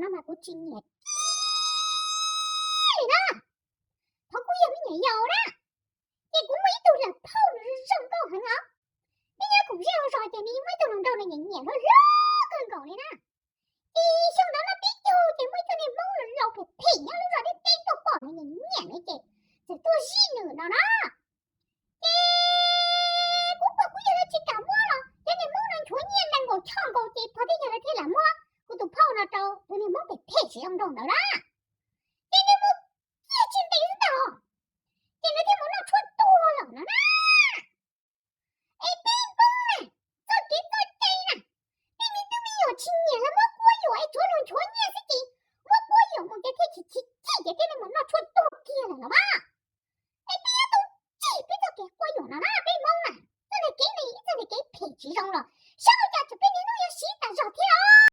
no mas kuv tsis nyiam li na. Thaum kuv yog me nyuam yaus na, ces kuv muaj ib tug lam phauj nws zoo nkauj heev os. Peb nyob kuv zej zos ces nws muaj ib tug hluas nraug nws nyiam nyiam hluas hluas kawg nkaus li na. Ces xyoo ntawd no peb caug ces muaj ib tug niag Hmoob laus laus phem phem nyob lub zos deb deb tuaj pom nws nyiam nyiam li ces txawm tuaj zij nws no na. Ces kuv pom kuv yawg lawv tsis kam muab los cov niag Hmoob no nchuav nyiaj ntees nkaus choj nkaus ces pog thiab yawg lawv thiaj lam muab kuv tus phauj no rau tus niag Hmoob phem phem tsis zoo nraug ntawd na. Ces nws mus ciaj tsis ntev xwb ntag, ces nws thiaj mus noj tshuaj tuag lawm no na. Es peb Hmoob na, txoj kev txoj cai na, peb me tub me nyuam tsis nyiam los muab quab yuam es tsuav luag nchuav nyiaj xwb ces muab quab yuam mus ces thiaj tsis chim chim ces thiaj li mus noj tshuaj tuag kiag lawm los mas. Es peb yuav tau tseg peb txoj kev quab yuam no na peb Hmoob na. Txoj niag kev ne ib txoj niag kev phem tsis zoo los